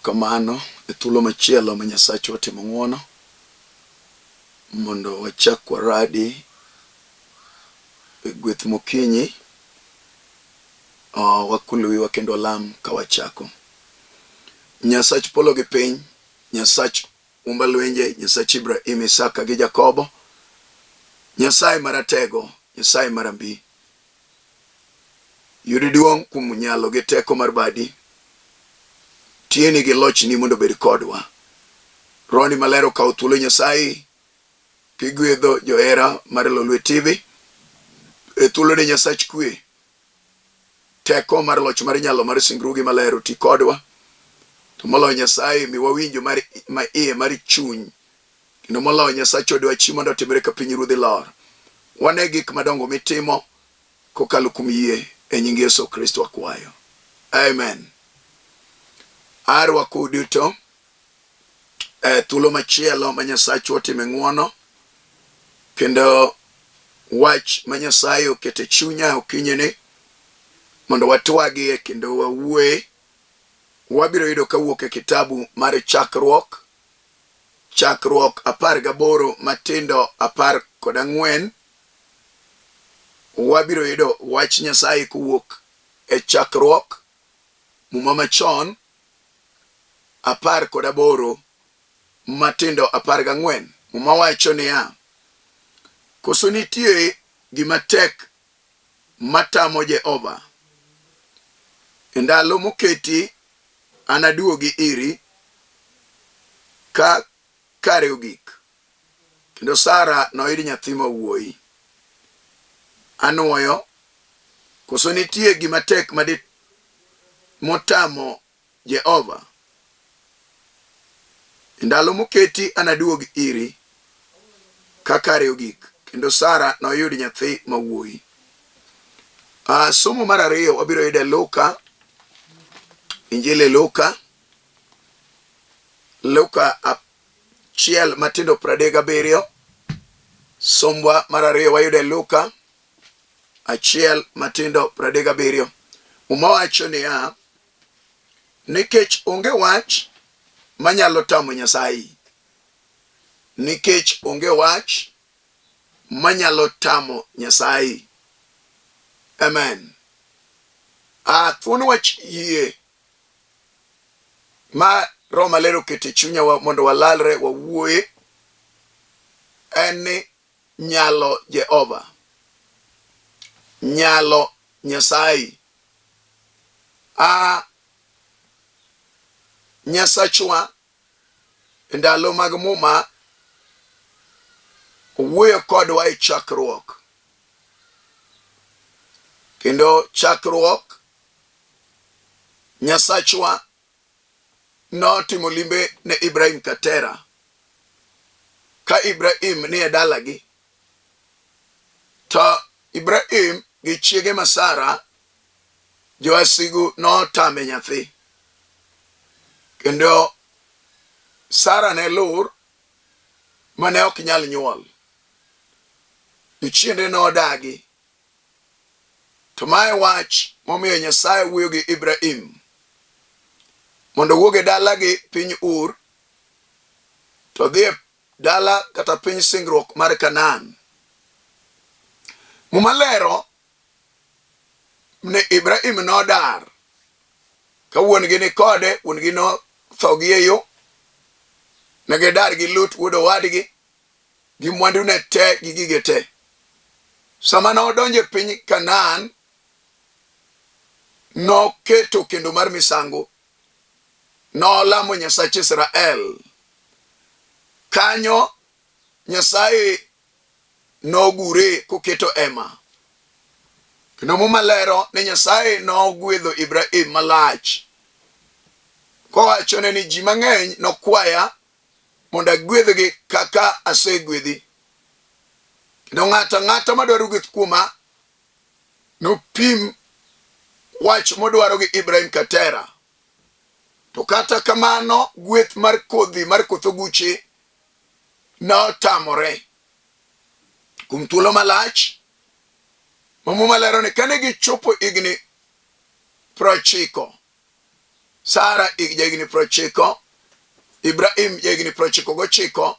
Erokamano e thuolo machielo ma Nyasachwa otimo ng'wono mondo wachak waradi e gweth mokinyi. Wakul wiwa kendo walam ka wachako. Nyasach polo gi piny, Nyasach humba lwenje, Nyasach Ibrahim, Isaka gi Jakobo, Nyasaye maratego, Nyasaye marambi. Yud duong' kuom nyalo gi teko mar badi. Tiyeni gi lochni mondo obed kodwa. Rohoni maler okawo thuolo Nyasaye kigwedho johera mar Lolwe TV e thuoloni Nyasach kwe. Teko mar loch mar nyalo mar singruogi maler oti kodwa. To moloyo Nyasaye mi wawinjo mar ma iye mar chuny kendo moloyo Nyasache dwachi mondo otimre ka piny ruodhi lor. Wane gik madongo mitimo kokalo kuom yie e nying Yesu Kristo akwayo. Amen. Arwakou duto e thuolo machielo ma Nyasachwa otime ng'wono kendo wach ma Nyasaye oketo e chunya okinyini mondo watwagie kendo wawuoye wabiro yudo kawuok e kitabu mar Chakruok Chakruok 18 matindo 14, wabiro yudo wach Nyasaye kowuok e Chakruok, Muma Machon, 18 matindo 14. Muma wacho niya, Koso nitie gima tek matamo Jehova? E ndalo moketi anaduogi iri ka kare ogik, kendo Sara noyud nyathi ma wuoyi. Anwoyo, koso nitie gima tek madi motamo Jehova? E ndalo moketi anaduog iri ka kare ogik, kendo Sara noyud nyathi ma wuoyi. Somo mar ariyo wabiro yudo e Luka, Injili Luka, Luka 1 matindo 37. Sombwa mar ariyo wayudo e Luka 1 matindo 37. Muma wacho niya, nikech onge wach manyalo tamo Nyasaye. Nikech onge wach manyalo tamo Nyasaye. Amen. Ah, thuon wach yie ma Roho Maler oketo e chunya mondo walalre wawuoye en ni nyalo Jehova, nyalo Nyasaye. Ah, Nyasachwa E ndalo mag Muma, owuoyo kodwa e chakruok. Kendo chakruok, Nyasachwa notimo limbe ne Ibrahim Katera ka Ibrahim ni e dalagi. To Ibrahim gi chiege ma Sara jowasigu notame nyathi. Kendo Sara ne lur mane ok nyal nyuol. Jochiende nodagi. To mae wach momiyo Nyasaye wuoyo gi Ibrahim mondo owuog e dalagi piny Ur to odhi e dala kata piny singruok mar Kanaan. Muma lero ni Ibrahim nodar ka wuon-gi ni kode, wuon-gi notho gi e yo. Ne gidar gi Lut wuod owadgi gi mwandune te gi gige te. Sama nodonjo e piny Kanaan, noketo kendo mar misango, nolamo Nyasach Israel. Kanyo Nyasaye nogure koketo ema. Kendo Muma lero ni Nyasaye nogwedho Ibrahim malach kowachone ni ji mang'eny nokwaya mondo agwedhgi kaka asegwedhi. Kendo ng'ato ang'ata madwaro gweth kuoma nopim wach modwaro gi Ibrahim Katera. To kata kamano gweth mar kodhi mar koth oguche notamore kuom thuolo malach ma Muma lero ni kane gichopo higni 90, Sara jahigni 90, Ibrahim jahigni 99.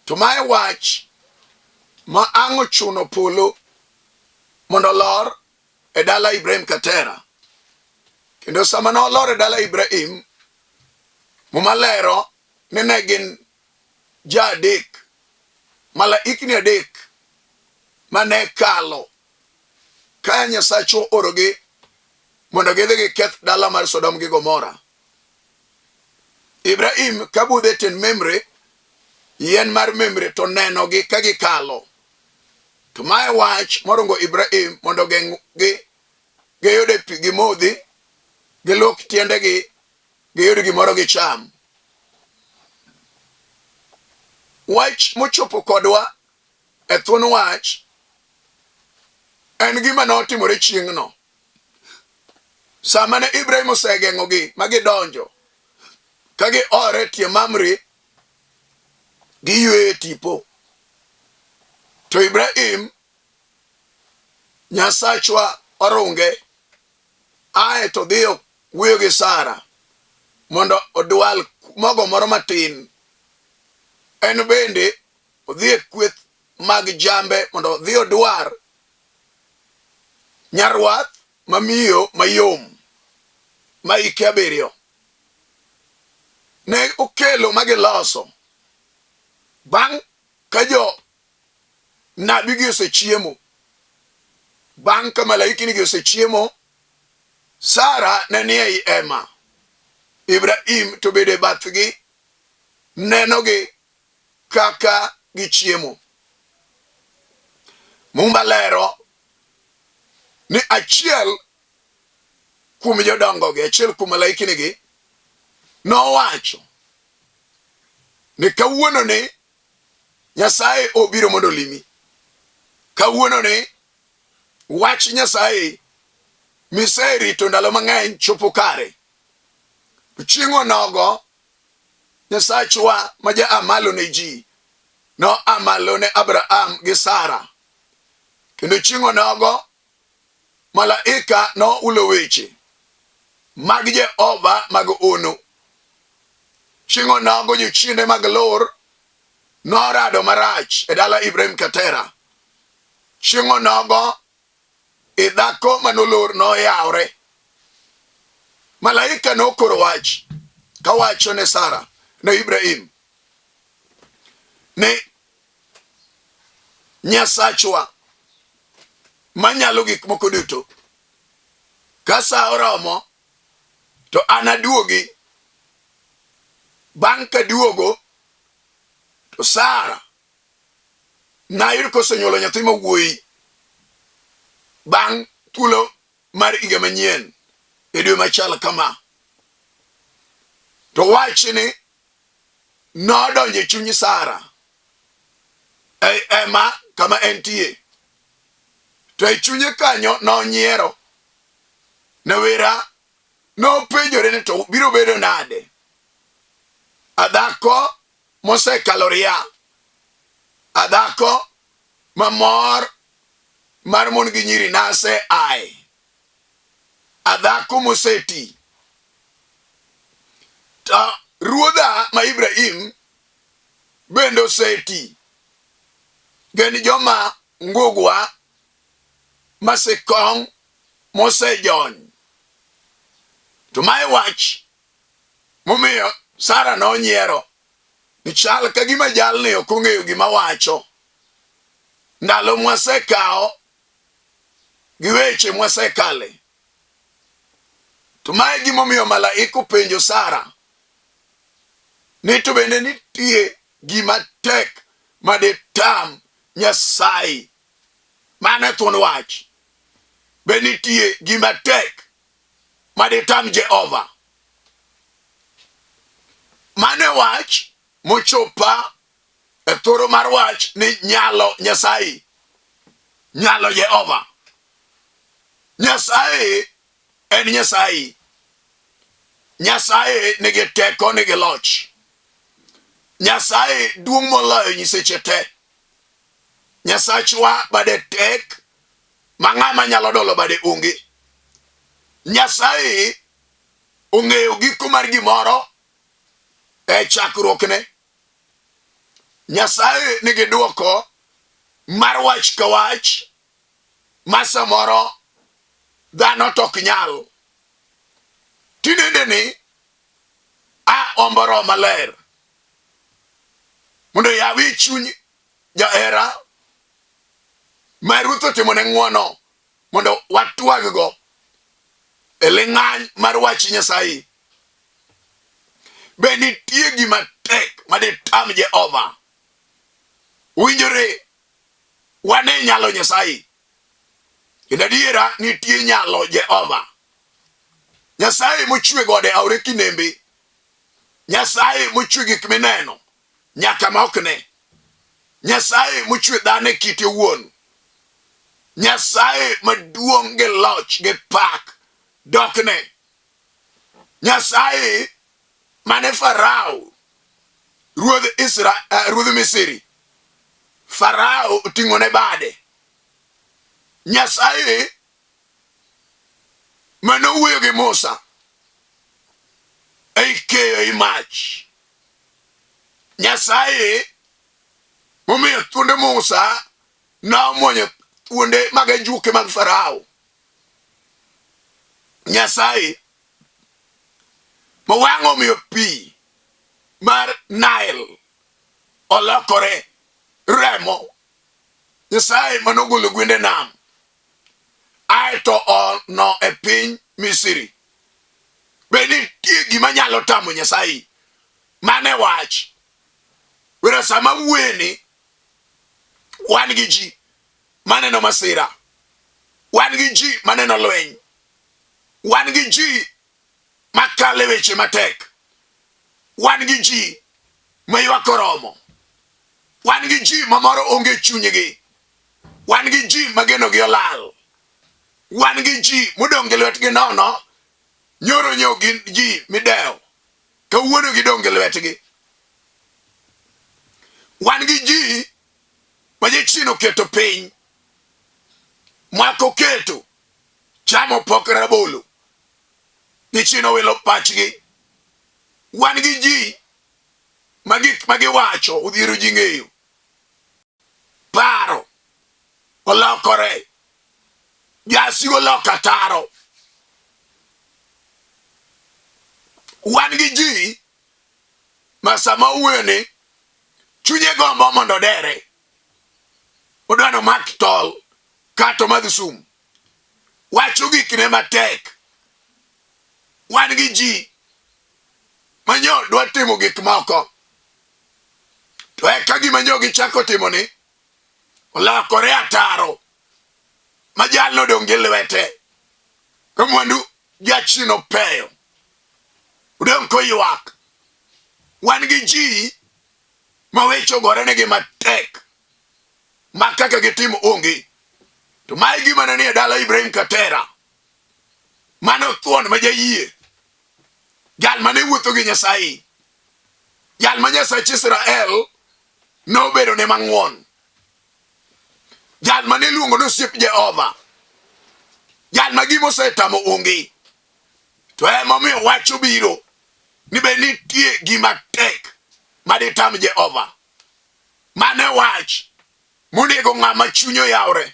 To mae wach ma ang' ochuno polo mondo olor e dala Ibrahim Katera. Kendo sama nolor e dala Ibrahim, Muma lero ni ne gin ja adek, malaikni adek mane kalo ka Nyasachwa oorogi mondo gidhi giketh dala mar Sodom gi Gomora. Ibrahim ka budho e tiend Memre, yien mar Memre to nenogi ka gikalo. To mae wach morungo Ibrahim mondo ogeng'gi giyude pi gimodhi, giluok tiendegi, giyud gimoro gicham. Wach mochopo kodwa e thuon wach en gima notimore chieng'no. Sama ne Ibrahim osegeng'ogi ma gidonjo ka giore e tie Mamre, giyweyo e tipo. To Ibrahim Nyasachwa orunge ae to dhiyo wuoyo gi Sara mondo odwal mogo moro matin. En bende odhi e kweth mag jambe mondo odhi odwar nyarwath mamiyo mayom ma hike 7. Ne okelo ma giloso. Bang' ka jo nabigi osechiemo, bang' ka malaikinigi osechiemo, Sara ne ni ei hema, Ibrahim to bede bathgi nenogi kaka gichiemo. Muma lero ni achiel kuom jodongogi, achiel kuom malaikinigi nowacho ni kawuono ni Nyasaye obiro mondo olimi. Kawuono ni wach Nyasaye miserito ndalo mang'eny chopo kare. Chieng' onogo Nyasachwa ma ja a malo ne ji no a malo ne Abraham gi Sara. Kendo chieng' onogo malaika nohulo weche mag Jehova mag ono. Chieng' onogo jochiende mag lor norado marach e dala Ibrahim Katera. Chieng' onogo i dhako manolor noyawre. Malaika nokoro wach kawacho ne Sara ne Ibrahim ni Nyasachwa manyalo gik moko duto, ka sa oromo to anaduogi. Bang' kaduogo to Sara nayud kosenyuolo nyathi ma wuoyi bang' thuolo mar higa manyien e dwe machal kama. To wachni nodonjo e chuny Sara e ema kama entie. To e chunye kanyo nonyiero. Nawera nopenjore ni to biro bedo nade? Adhako mosekalo ria, adhako mamor mar mon gi nyiri nase ae, adhako moseti. To ruodha ma Ibrahim bende oseti. Gin joma ngugwa masikong' mosejony. To mae wach momiyo Sara nonyiero ni chal ka gima jalni ok ong'eyo gima wacho. Ndalo mwasekawo gi weche mwasekale. To mae gimomiyo malaika openjo Sara ni to bende nitie gima tek ma ditam Nyasaye. Mano e thuon wach. Be nitie gima tek ma ditam Jehova? Mano e wach mochopa e thoro mar wach ni nyalo Nyasaye, nyalo Jehova. Nyasaye en Nyasaye. Nyasaye nigi teko, nigi loch. Nyasaye duong' moloyo nyiseche te. Nyasachwa bade tek ma ng'ama nyalo dolo bade onge. Nyasaye Ong'eyo giko mar gimoro e chakruokne. Nyasaye nigi dwoko mar wach ka wach ma samoro dhano to ok nyal. Tinende ni a ombo roho maler mondo yawi chuny jahera ma Ruoth otimone ng'wono mondo watwaggo e ling'any mar wach Nyasaye. Be nitie gima tek ma ditam Jehova? Winjore wane nyalo Nyasaye. Kendo adiera nitie nyalo Jehova. Nyasaye mochwe gode aore kinembe. Nyasaye mochwe gik mineno nyaka ma ok ne. Nyasaye mochwe dhano e kite owuon. Nyasaye maduong' gi loch gi pak dokne. Nyasaye mane Farao ruodh Isra, ruodh Misri Farao oting'one bade. Nyasaye mane owuoyo gi Musa ei keyo ei mach. Nyasaye momiyo thuonde Musa nomuonyo thuonde mag ajuoke mag Farao. Nyasaye ma wang' omiyo pi mar Nile olokore remo. Nyasaye mane ogolo gwende nam aeto ono e piny Misri. Be nitie gima nyalo tamo Nyasaye? Mane wach. Wera sama wuoyeni wan gi ji maneno masira, wan gi ji maneno lweny, wan gi ji makalo e weche matek, wan gi ji ma ywak oromo, wan gi ji ma moro onge chunygi, wan gi ji ma genogi olal, wan gi ji modong' gi lwetgi nono, nyoro nyo gin ji midewo, kawuono gidong' gi lwetgi. Wan gi ji ma jachien oketo piny, mwaka oketo chamo pok rabolo, jachien owilo pachgi. Wan gi ji ma gik ma giwacho odhiero ji ng'eyo, paro olokore, jasigu oloko ataro. Wan gi ji ma sama owuoyo ni chunye gombo mondo odere, odwa ni omak tol kata omadh sum, wacho gikne matek. Wan gi ji ma nyo dwa timo gik moko to eka gima nyo gichako timo ni olokore ataro ma jalno odong' gi lwete ka mwandu jachien opeyo odong' koywak. Wan gi ji ma weche ogorenegi matek ma kaka gitim onge. To mae gima ne nie dala Ibrahim Katera, mano thuon ma jayie, jal mane wuotho gi Nyasaye, jal ma Nyasach Israel nobedo ne mang'won, jal mane iluongo ni osiep Jehova, jal ma gima osetamo onge. To emomiyo wach obiro ni be nitie gima tek ma ditam Jehova. Mano e wach monego ng'ama chunye oyawre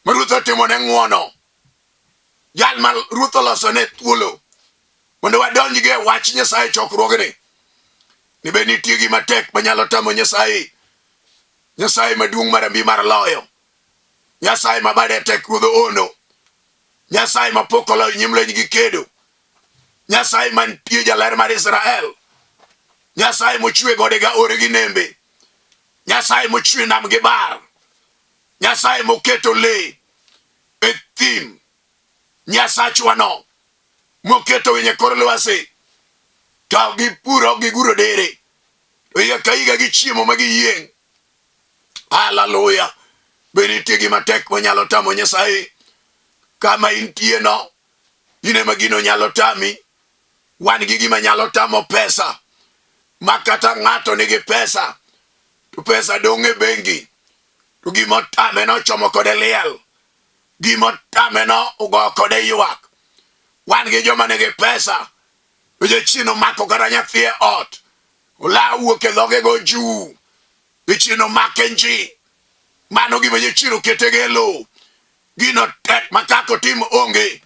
ma Ruoth otimone ng'wono, jal ma Ruoth olosone thuolo mondo wadonj gi e wach Nyasaye chokruogni, ni be nitie gima tek manyalo tamo Nyasaye, Nyasaye maduong' mar ambi mar loyo, Nyasaye ma bade tek ruodh ono, Nyasaye ma pok oloyo nyim lweny gi kedo, Nyasaye mantie jaler mar Israel, Nyasaye mochwe gode ga ore gi nembe, Nyasaye mochwe nam gi bar, Nyasaye moketo le e thim, Nyasachwano moketo winy e kor lwasi to gipuro giguro dere to higa ka higa gichiemo ma giyieng'. Haleluya! Be nitie gima tek manyalo tamo Nyasaye? Kama intie no, in ema gino nyalo tami. Wan gi gima nyalo tamo pesa, ma kata ng'ato nigi pesa to pesa dong' e bengi to gima otame no ochomo kode liel, gima otame no ogo kode ywak. Wan gi joma nigi pesa To jachien omako kata nyathi e ot. Olaw wuok e dhoge go juu. Jachien omake nji. Mano gima jachien okete go e lowo. Gino tek ma kaka otim onge.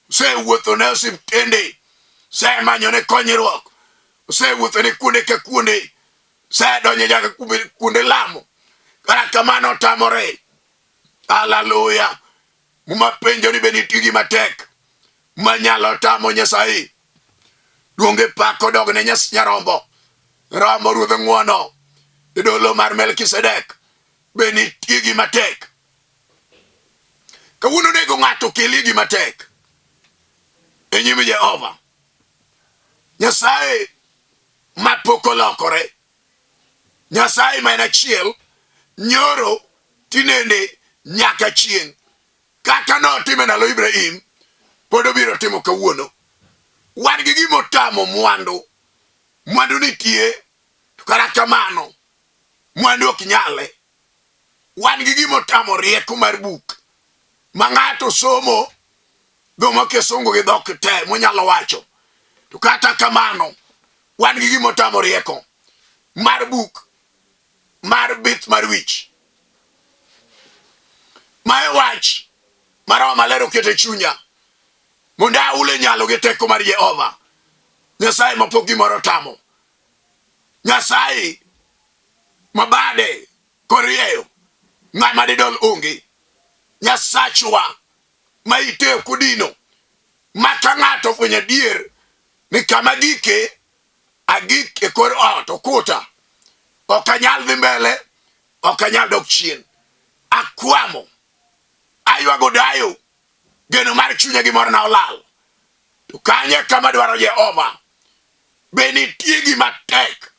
Osewuotho ne osiptende. Osemanyone konyruok. Osewuotho ne kuonde ka kuonde. Osedonjo nyaka kuonde lamo. Kata kamano otamore. Haleluya. Muma penjo ni be nitie gima tek manyalo tamo Nyasaye. Duonge pak odog ne Nyarombo. Rombo Ruodh ng'wono. E dolo mar Melkisedek. Be nitie gima tek? Kawuono onego ng'ato okelie gima tek e nyim Jehova. Nyasaye ma pok olokore. Nyasaye ma en achiel nyoro tinende nyaka chieng'. Kaka notimo e ndalo Ibrahim, pod obiro timo kawuono. Wan gi gima otamo mwandu. Mwandu nitie, to kata kamano, mwandu ok nyale. Wan gi gima otamo rieko mar buk ma ng'ato somo dho kisungu gi dhok te monyalo wacho. To kata kamano, wan gi gima otamo rieko mar buk mar bith mar wich. Mae wach ma Roho Maler oketo e chunya mondo ahule nyalo gi teko mar Jehova Nyasaye ma pok gimoro otamo. Nyasaye ma bade korieyo ng'ama didol onge. Nyasachwa ma ite ok odino ma ka ng'ato ofwenyo adier ni kama gike agik e kor ot okuta ok anyal dhi mbele ok anyal dok chien akwamo aywago dayo geno mar chunya gi morna olal to kanye kama dwaro Jehova be nitie gima tek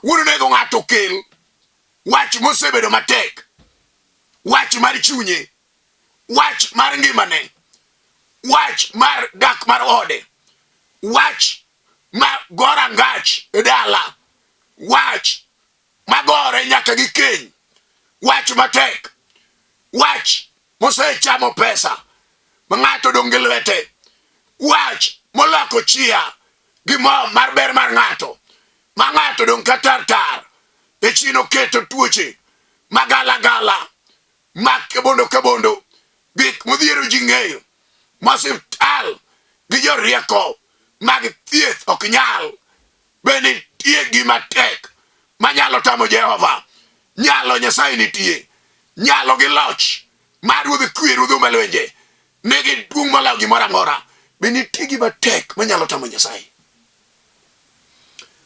wuon onego ng'ato okel wach mosebedo matek wach mar chunye wach mar ngimane wach mar dak mar ode wach ma gora ngach e dala wach magore nyaka gi keny wach matek wach mosechamo pesa ma ng'ato odong' gi lwete wach moloko chia gi mo mar ber mar ng'ato ma ng'ato odong' ka tar tar e chien oketo tuoche magalagala ma kabondo kabondo gik modhiero ji ng'eyo masiptal gi jorieko mag thieth ok nyal be nitie gima tek manyalo tamo Jehova nyalo Nyasaye nitie nyalo gi loch mar ruodh kwe ruodh uma lwenje nigi duong' moloyo gimoro amora be nitie gima tek manyalo tamo Nyasaye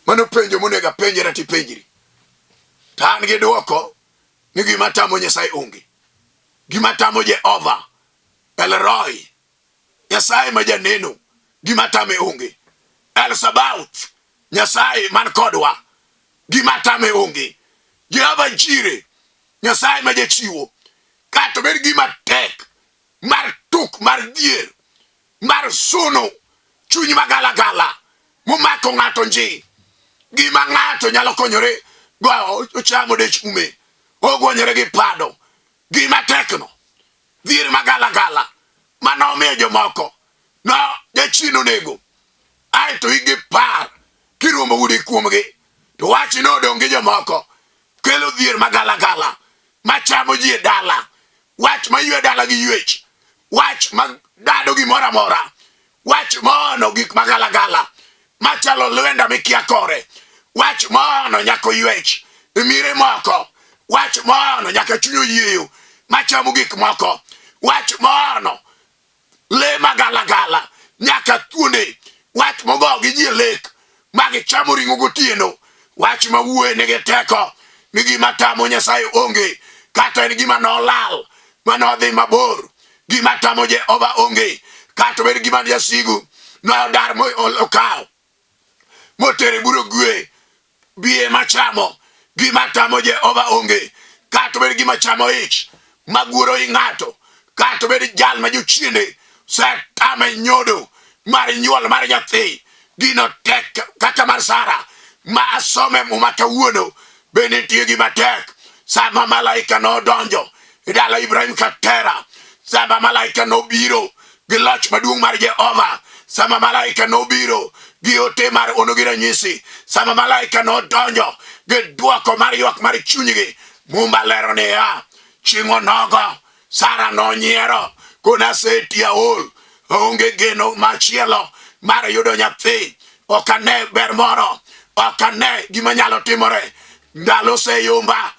mano penjo monego apenjra tipenjri to an gi dwoko ni gima tamo Nyasaye onge. Gima tamo Jehova El Roi, Nyasaye ma janeno, gima tame onge. El Sabaoth, Nyasaye man kodwa, gima tame onge. Jehova Jire, Nyasaye ma jachiwo, kata obed gima tek mar tuk mar dhier mar suno chuny magalagala momako ng'ato nji gima ng'ato nyalo konyore go ochamo dech ume ogwonyore gi pado gima tekno dhier magalagala manomiyo jomoko no jachien onego aeto igi par kirombo udi kuomgi to wach nodong' gi jomoko kelo dhier magalagala machamo ji e dala wach ma ywe dala gi ywech wach ma dado gimoro amora wach moono gik magalagala machalo lwenda mikia kore wach moono nyaka oywech e mire moko wach moono nyaka chuny oyieyo machamo gik moko wach moono le magalagala nyaka thuonde wach mogo gi ji e lek ma gichamo ring'o gotieno wach ma wuoye nigi teko ni gima tamo Nyasaye onge kata en gima nolal ma nodhi mabor gima tamo Jehova onge kata obed gima jasigu nodar mokawo motere buro gwe biye machamo gima tamo Jehova onge kata obed gima chamo ich magworo i ng'ato kata obed jal ma jochiende setame nyodo mar nyuol mar nyathi gino tek kaka mar Sara ma asome muma kawuono be nitie gima tek sama malaika nodonjo e dala Ibrahim Katera sama malaika nobiro gi loch maduong' mar Jehova Sama malaika nobiro gi ote mar ono gi ranyisi, sama malaika nodonjo gi dwoko mar ywak mar chunygi, Muma lero niya, chieng' onogo Sara nonyiero kona aseti aol, aonge geno machielo mar yudo nyathi, ok ane ber moro, ok ane gima nyalo timore, ndalo oseyomba,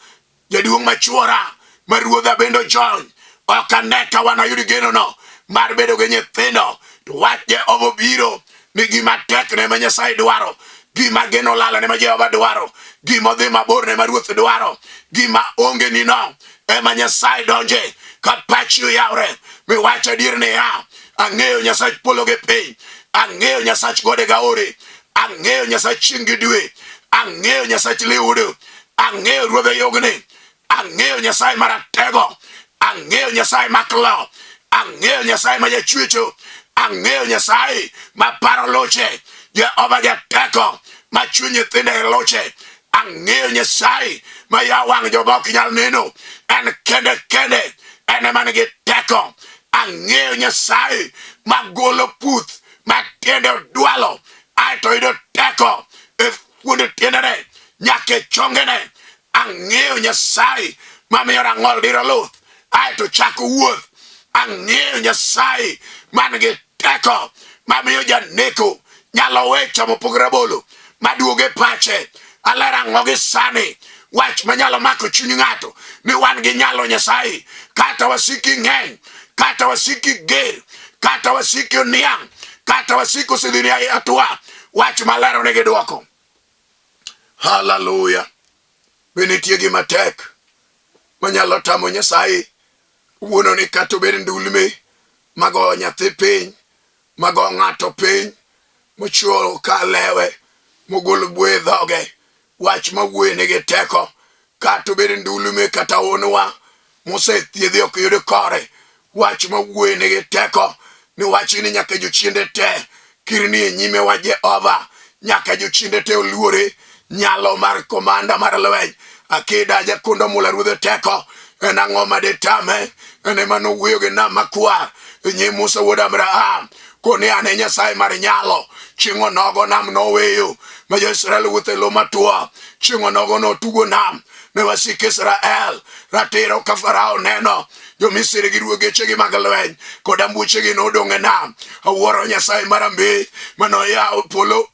jaduong' machuora ma ruodha bende ojony, ok ane ka wanayud genono mar bedo gi nyithindo. To wach Jehova obiro ni gima tekne ma Nyasaye dwaro, gima geno lalone ma Jehova dwaro, gima odhi mabor ne ma Ruoth dwaro, gima onge ni no ema Nyasaye donje. Ka pachi oyawre miwacho adier niya, ang'eyo Nyasach polo gi piny, ang'eyo Nyasach gode gaore, ang'eyo Nyasach chieng' gi dwe, ang'eyo Nyasach liudu, ang'eyo ruodhe yogni, ang'eyo Nyasaye maratego, ang'eyo Nyasaye maklo, ang'eyo Nyasaye ma jachwecho, ang'eyo Nyasaye ma paro luche, Jehova jateko ma chwe nyithinde e luche, ang'eyo Nyasaye ma yawo wang' joma ok nyal neno, en kende kende, en ema nigi teko. Ang'eyo Nyasaye ma golo puth ma tiende odwalo, aeto yudo teko e fuonde tiendene nyaka e chongene. Ang'eyo Nyasaye mamiyo rang'ol diro luth aeto chako wuoth. Ang'eyo Nyasaye man gi teko mamiyo janeko nyalo we chamo pog rabolo maduogo e pache. Aler ang'o gi sani wach manyalo mako chuny ng'ato ni wan gi nyalo Nyasaye, kata wasiki ng'eny, kata wasiki ger, kata wasiki oniang', kata wasiki osedhi ni atua, wach malero nigi dwoko. Haleluya! Be nitie gima tek manyalo tamo Nyasaye wuono ni kata obed ndulme mago nyathi piny, mago ng'ato piny, mochuo ka lewe, mogol bwe e dhoge, wach mawuoyo nigi teko, kata obed ndulme kata onwa mosethiedhi ok yud kore, wach mawuoyo nigi teko, ni wach ni nyaka jochiende te kirni e nyime wa Jehova, nyaka jochiende te oluore nyalo mar komanda mar lweny akida jakundo mula ruodhe teko en ang'o ma ditame? En ema nowuoyo gi nam makwar e nyim Musa wuod Abraham koni an e Nyasaye mar nyalo. Chieng' onogo nam noweyo ma jo-Israel wuotho e lo matuo. Chieng' onogo notugo nam ne wasik Israel ratiro ka Farao neno jo-Misri gi ruogechegi mag lweny kod ambuochegi nodong' e nam. Awuoro Nyasaye marambe manoyawo polo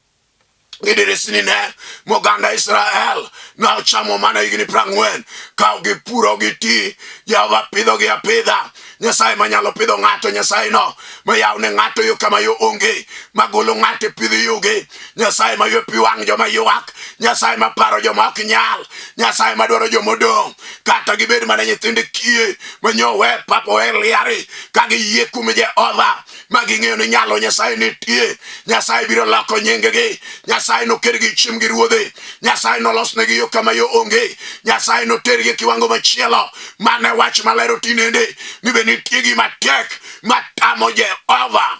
gi dirisnine moganda Israel nochamo mana higni 40 ka gipuro gi ti. Jehova pidhogi apidha. Nyasaye manyalo pidho ng'ato, Nyasaye no mayawo ne ng'ato yo kama yo onge, magolo ng'ato e pidh yugi, Nyasaye ma ywe pi wang' joma ywak, Nyasaye ma paro joma ok nyal, Nyasaye madwaro joma odong', kata gibed mana nyithind kiye manyo we pap owe liari, ka giyie kuom Jehova ma ging'eyo ni nyalo Nyasaye nitie. Nyasaye biro loko nyingegi, Nyasaye nokergi chim gi ruodhe, Nyasaye nolosnegi yo kama yo onge, Nyasaye notergi e kiwango machielo. Mane wach malero tinende ni be nitie gima tek matamo Jehova.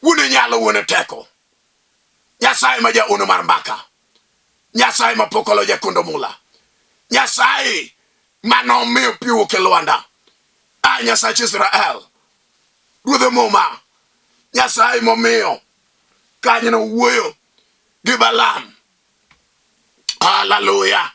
Wuone nyalo, wuone teko, Nyasaye ma jaono mar mbaka, Nyasaye ma pok olo jakondo mula, Nyasaye manomiyo pi wuok e lwanda, a Nyasach Israel, Ruodhe Muma, Nyasaye momiyo kanyo wuoyo gi Balaam. Haleluya!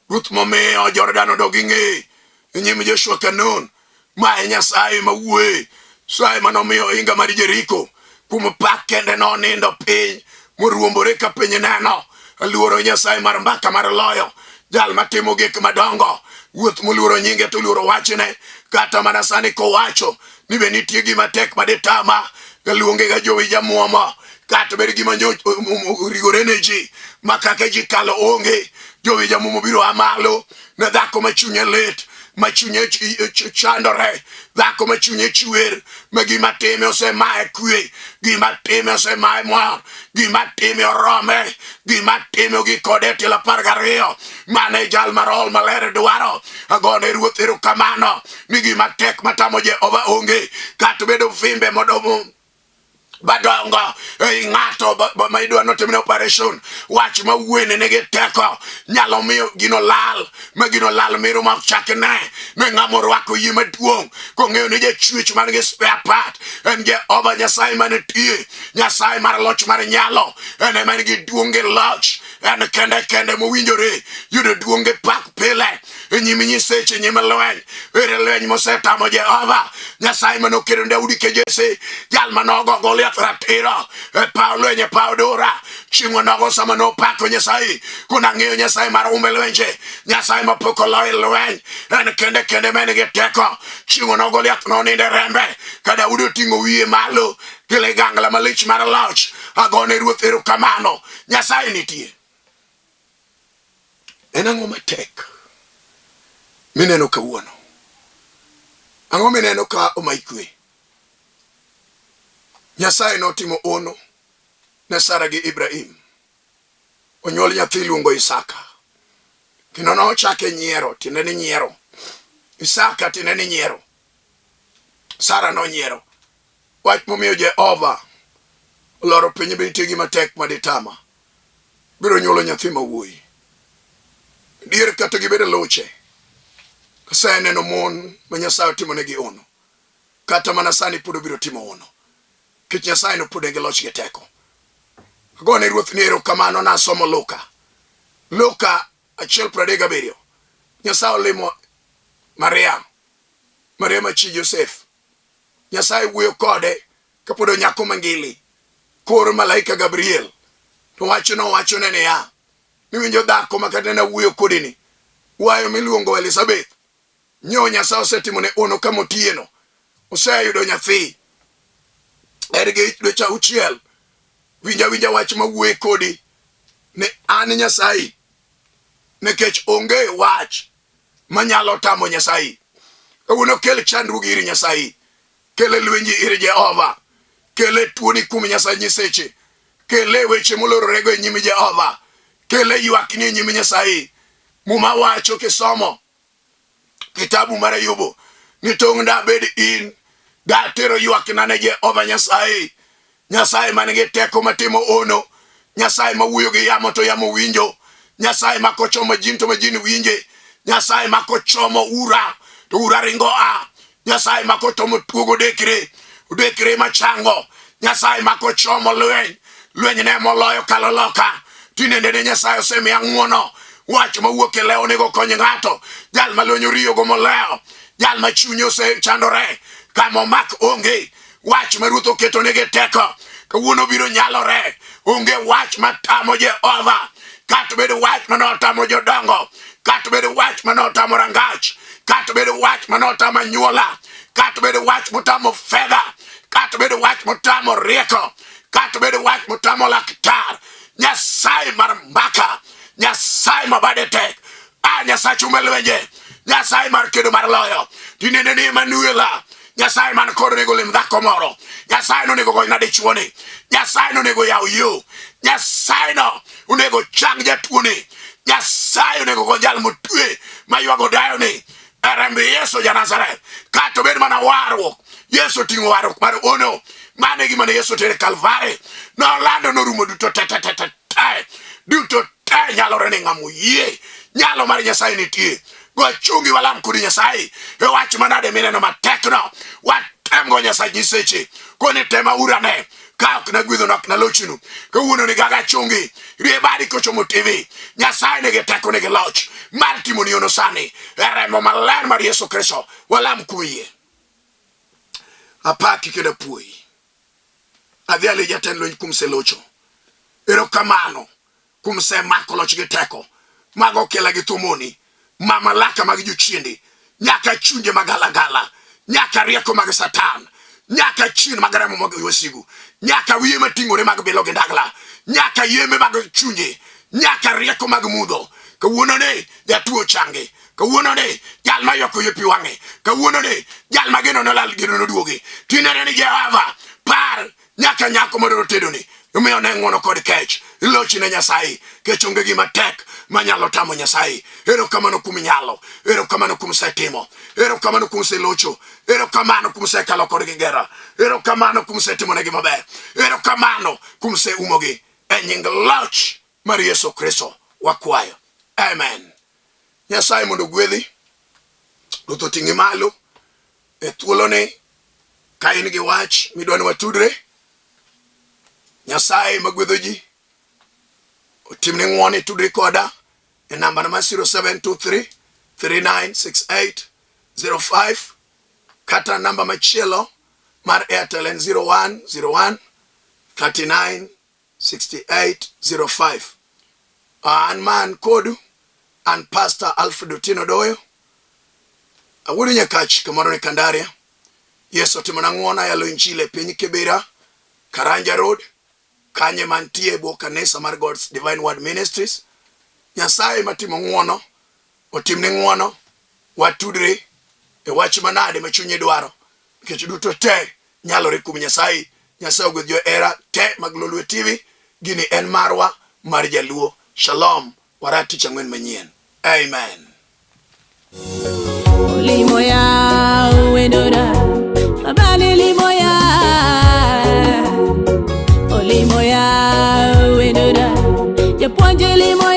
Ruoth momiyo Jordan odog gi ng'eye e nyim Joshua Kanun. Ma e Nyasaye ma wuoye, Nyasaye manomiyo ohinga mar Jeriko kuom pak kende nonindo piny moruombore ka piny neno. Aluoro Nyasaye mar mbaka mar loyo, jal matimo gik madongo. Wuoth moluoro nyinge to oluoro wachne. Kata mana sani kowacho ni be nitie gima tek ma ditama, galuonge ga jowi jamuomo, kata bed gima origore ne ji ma kaka ji kalo onge. Jowi jamuomo biro a malo ne dhako ma chunye lit, ma chunye chandore, dhako ma chunye chwer, ma gima time osemaye kwe, gima time osemaye mor, gima time orome, gima time ogik kode e tielo 12. Mano e jal ma Roho Maler dwaro. Agone Ruoth erokamano ni gima tek matamo Jehova onge, kata obedo vimbe modomo Badongo ei ng'ato ma idwa notimne operation, wach ma wuene nigi teko nyalo miyo gino lal, ma gino lal miro ma ok chak ne ne ng'ama orwako yie maduong' kong'eyo ni jachwech man gi spare part en Jehova Nyasaye manitie, Nyasaye mar loch mar nyalo, en ema en gi duong' gi loch, en kende kende mowinjore yudo duong' gi pak pile e nyim nyiseche, e nyim lweny. Ere lweny mosetamo Jehova Nyasaye mane okedo ne Daudi ke Jesse, jal mane ogo Goliath ratiro e paw lweny e paw Dora chieng' onogo sama nopako Nyasaye konang'eyo Nyasaye mar umbe lwenje, Nyasaye mapok oloyo lweny, en kende kende ma en gi teko. Chieng' onogo Goliath nonindo e rembe ka Daudi oting'o wiye malo gi ligangla malich mar loch. Agone Ruoth erokamano, Nyasaye nitie. En ang'o matek mineno kawuono? Ang'o mineno ka omayi kwe? Nyasaye notimo ono ne Sara gi Ibrahim. Onyuol nyathi iluongo Isaka. Kendo nochake nyiero, tiende ni nyiero. Isaka tiende ni nyiero. Sara nonyiero. Wach momiyo Jehova oloro piny be nitie gima tek ma ditama. Biro nyuolo nyathi ma wuoyi. Dier kata gibedo luche. Aseneno mon ma Nyasaye otimonegi hono. Kata mana sani pod obiro timo hono. Nikech Nyasaye no pod en gi loch gi teko. Agone Ruoth ni erokamano nasomo Luka. Luka 1:37. Nyasaye olimo Maria. Maria ma chi Josef. Nyasaye wuoyo kode kapod onyako mangili kor malaika Gabriel to wacho nowachone niya, niwinjo dhako ma kata nawuoyo kodini wayo miluongo Elizabeth nyo Nyasaye osetimone ono kama otiyeno oseyudo nyathi en gi dweche auchiel winja winja wach mawuoye kodi ni an Nyasaye nikech onge wach manyalo tamo Nyasaye. Kawuono kel chandruok ir Nyasaye, kele lwenji ir Jehova, kele tuoni kuom Nyasaye nyiseche, kele weche molororego e nyim Jehova, kele ywakni e nyim Nyasaye. Muma wacho kisomo kitabu mar Ayubu ni tong' dabed in datero ywakna ne Jehova Nyasaye, Nyasaye man gi teko matimo ono, Nyasaye ma wuoyo gi yamo to yamo winjo, Nyasaye ma kochomo jin to majin winje, Nyasaye ma kochomo ura to ura ringo a, Nyasaye ma kochomo tuogo odekre, odekre machango, Nyasaye ma kochomo lweny, lweny ne moloyo kalo loka. Tinende ne Nyasaye osemiya ng'wono, wach mawuok e lewo onego kony ng'ato, jal ma lweny oriyogo molewo, jal ma chunye osechandore, kama omak onge. Wach ma Ruoth oketo nigi teko kawuono biro nyalore. Onge wach matamo Jehova, kata bed wach mane otamo jodongo, kata bed wach mane otamo rangach, kata bed wach mane otamo anyuola, kata bed wach motamo fedha, kata bed wach motamo rieko, kata bed wach motamo laktar. Nyasaye mar mbaka, Nyasaye ma bade tek, a Nyasach ume lwenje, Nyasaye mar kedo mar loyo. Tinende ni Emanuela, Nyasaye man kod onego lim dhako moro, Nyasaye nonego gony na dichuoni, Nyasaye nonego yaw yo, Nyasaye no onego chang jatuoni, Nyasaye onego gony jal motwe maywago dayoni e remb Yesu ja Nazareth. Kata obed mana warruok, Yesu oting'o warruok mar ono. Mano e gima ne Yesu otero e Kalvari. Nolando norumo duto te te te te te. Duto te nyalore ni ng'ama oyie. Nyalo mar Nyasaye nitie. Go chungi walam kodi Nyasaye. E wach manade mineno matekno. Watem go Nyasaye nyiseche. Koni tema urane. Ka ok nagwedho nok nalochnu. Kawuono ni gaga chungi. Rie badi kochomo TV. Nyasaye nigi teko nigi loch mar timoni ono sani. E remo maler mar Yesu Kristo. Walam kuyie. Apaki kendo apuoyi. Adhiali jatend lweny kuom selocho. Erokamano kuom semako loch gi teko mag okela gi thomoni, mamlaka mag jochiende, nyaka chunje magalagala, nyaka rieko mag Satan, nyaka chien mag remo mag wasigu, nyaka wiye mating'ore mag bilo gi ndagla, nyaka yembe mag chunje, nyaka rieko mag mudho. Kawuono ni jatuo changi, kawuono ni jal ma ywak oywe pi wang'e, kawuono ni jal ma geno nolal geno noduogi. Tinene ni Jehova par nyaka nyako madwaro tedoni. Imiyo ne ng'wono kod kech. Ilochi ne Nyasaye. Kech onge gima tek manyalo tamo Nyasaye. Erokamano kuom nyalo. Erokamano kuom setimo. Erokamano kuom selocho. Erokamano kuom sekalo kodgi gera. Erokamano kuom setimonegi maber. Erokamano kuom seumogi. E nying loch mar Yesu Kristo wakwayo. Amen. Nyasaye mondo ogwedhi. Ruoth oting'i malo e thuoloni ka in gi wach midwa ni watudre. Nyasaye magwedho ji otimni ng'wono itudri koda e nambana mar 0723 3968 05 kata namba machielo mar Airtel en 0101 39 6805. An man kodu an Pastor Alfred Otieno Doyo awuodo Nyakach kamoro ni Kandaria. Yesu otimona ng'wono ayalo injili e piny Kibera, Karanja Road, kanye mantie e bwo kanisa mar God's Divine Word Ministries. Nyasaye matimo ng'wono otimni ng'wono, watudre e wach manade ma chunyi dwaro, nikech duto te nyalore kuom Nyasaye. Nyasaye ogwedh johera te mag Lolwe TV. Gini en marwa mar Jaluo. Shalom. Warat tich ang'wen manyien. Amen. Limoya wendora Mabali limoya Olimoya wendora Japuonj limoya.